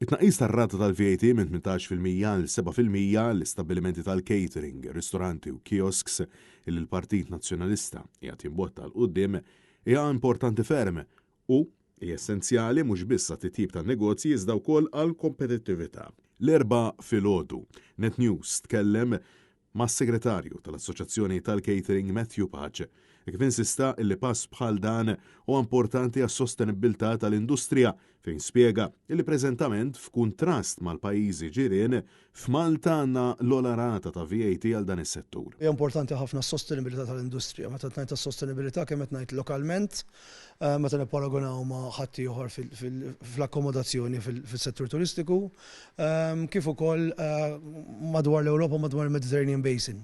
It-tnaqqis tar-rata tal-VAT minn 18% għal 7% għall-istabbilimenti tal-catering, ristoranti u kiosks li l-Partit Nazzjonalista qiegħed jimbotta 'l quddiem hija importanti ferm u hi essenzjali mhux biss għat-titjib tan-negozji iżda wkoll għall-kompetittività. L-Erbgħa filgħodu, Net News tkellem mas-Segretarju tal-Assoċjazzjoni tal-Catering Matthew Pace, kif insista illi pass bħal dan huwa importanti għas-sostenibbiltà tal-industrija fejn spjega illi preżentament f'kuntrast mal-pajjiżi ġirien, f'Malta għandna l-ogħla rata ta' VAT għal dan is-settur. Hija importanti ħafna s-sostenibilità tal-industrija. Meta qed ngħid tas-sostenibilità kemm qed ngħid lokalment, meta nipparagunaw ma' ħaddieħor fl-akkomodazzjoni fis-settur turistiku, kif ukoll madwar l-Ewropa u madwar il-Mediterranean Basin.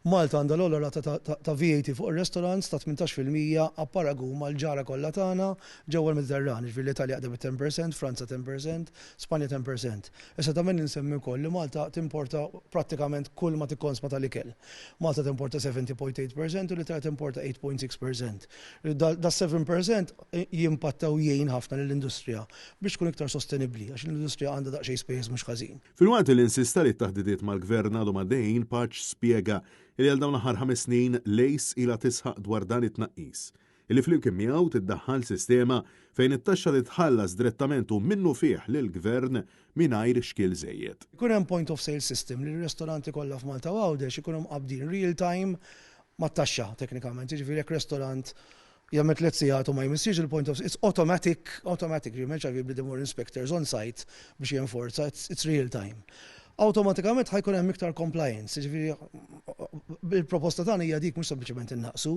Malta għandha l-ogħla rata ta' VAT fuq ir-restaurants ta' 18% a paragun mal-ġara kollha tagħna ġewwa l-Mediterran, jiġifieri l-Italja qiegħda bit-10%, Franza 10%, Spanja 10%. Issa ta' min insemmi wkoll li Malta timporta prattikament kull ma tikkonsma tal-ikel. Malta timporta 70.8% u l-Italja timporta 8.6%. Das-7% jimpatta u jgħin ħafna lill-industrija biex tkun iktar sostenibbli għax l-industrija għandha daqsxejn spejjeż mhux ħażin. Filwaqt li insista li t-taħdidiet mal-Gvern għadhom għaddejjin, Pace spjega li għal dawn l-aħħar ħames snin l-ACE ilha tisħaq dwar dan it-tnaqqis, illi flimkien miegħu tiddaħħal sistema fejn it-taxxa titħallas direttament u minnufih lill-Gvern mingħajr xkiel żejjed. Ikun hemm point of sale system li r-ristoranti kollha f'Malta u Għawdex ikunu mqabbdin real time mat-taxxa teknikament, jiġifieri jekk restorant jagħmel 3 sigħat u ma jmissiex il-point of it's automatic, automatic, jiġifieri m'hemmx għalfejn jibda more inspectors on site biex jenforza, it's real time. Awtomatikament ħa jkun hemm iktar compliance, jiġifieri il-proposta tagħna hija dik, mhux sempliċement innaqsu.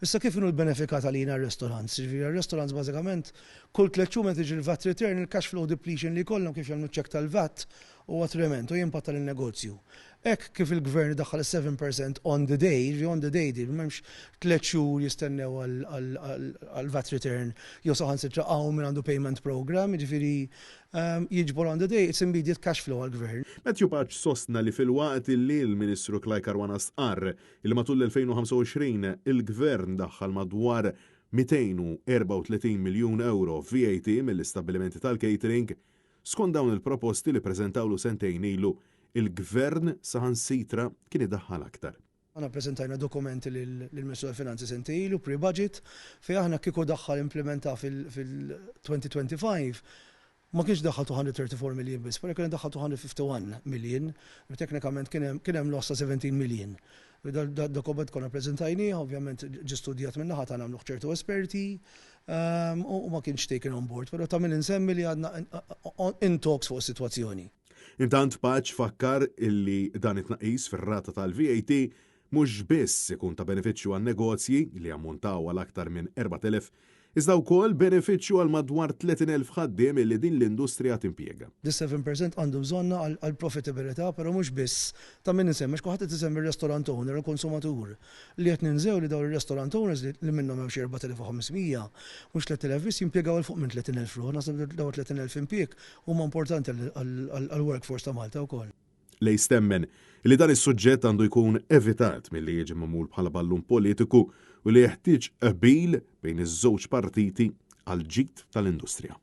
Issa kif inhu l-benefikat għalina r-restaurants? Jiġifieri r-restaurants bażikament kull 3 xhur meta tiġi l-VAT return, il-cash flow depletion li jkollhom kif jagħmlu check tal-VAT huwa trement u jimpatta lin-negozju. Hekk kif il-gvern daħħal 7% on the day, jiġifieri on the day din, m'hemmx 3 xhur jistennew għal VAT return jew saħansitra hawn min għandu payment program, jiġifieri jiġbor on the day, it's immediate cash flow għall-gvern. Matthew Pace sostna li filwaqt li l-Ministru Clyde Caruana stqarr li matul l-2025 il-gvern daħħal madwar 234 miljun euro VAT mill-istabbilimenti tal-catering, skont dawn il-proposti li preżentawlu sentejn ilu, il-gvern saħansitra kien idaħħal aktar. Aħna preżentajna dokumenti lill-Ministru tal-Finanzi sentejn ilu pre-budget fejn aħna kieku daħħal implementa fil-2025 ma kienx daħħal 234 million biss, però kien daħħal 251 million, u teknikament kien hemm loss ta' 17 million. Da dokument konna preżentajnieh, ovvjament ġi studjat minn naħa tagħna għamlu ċertu esperti, u ma kienx taken on board, però ta' min insemmi li għadna in talks fuq is-sitwazzjoni. Intant Pace fakkar illi dan it-tnaqqis fir-rata tal-VAT mhux biss ikun ta' benefiċċju għan-negozji li ammontaw għal aktar minn 4,000, iżda wkoll benefiċċju għal madwar 30,000 ħaddiem illi din l-industrija timpjega. This 7% għandu bżonna għal profitabilità, però mhux biss. Ta' min insemmi, kulħadd qed isemmi restaurant owner, il-konsumatur. Li qed ninsew li dawn ir-restaurant owners li minnhom hemm xi 4500, mhux 3000 biss, jimpjegaw 'il fuq minn 30,000 ruħ. Naħseb dawn 30,000 impjieg huma importanti għall-workforce ta' Malta wkoll. L-ACE temmen li dan is-suġġett għandu jkun evitat milli jiġi magħmul bħala ballun politiku u li jeħtieġ qbil bejn iż-żewġ partiti għal ġid tal-industrija.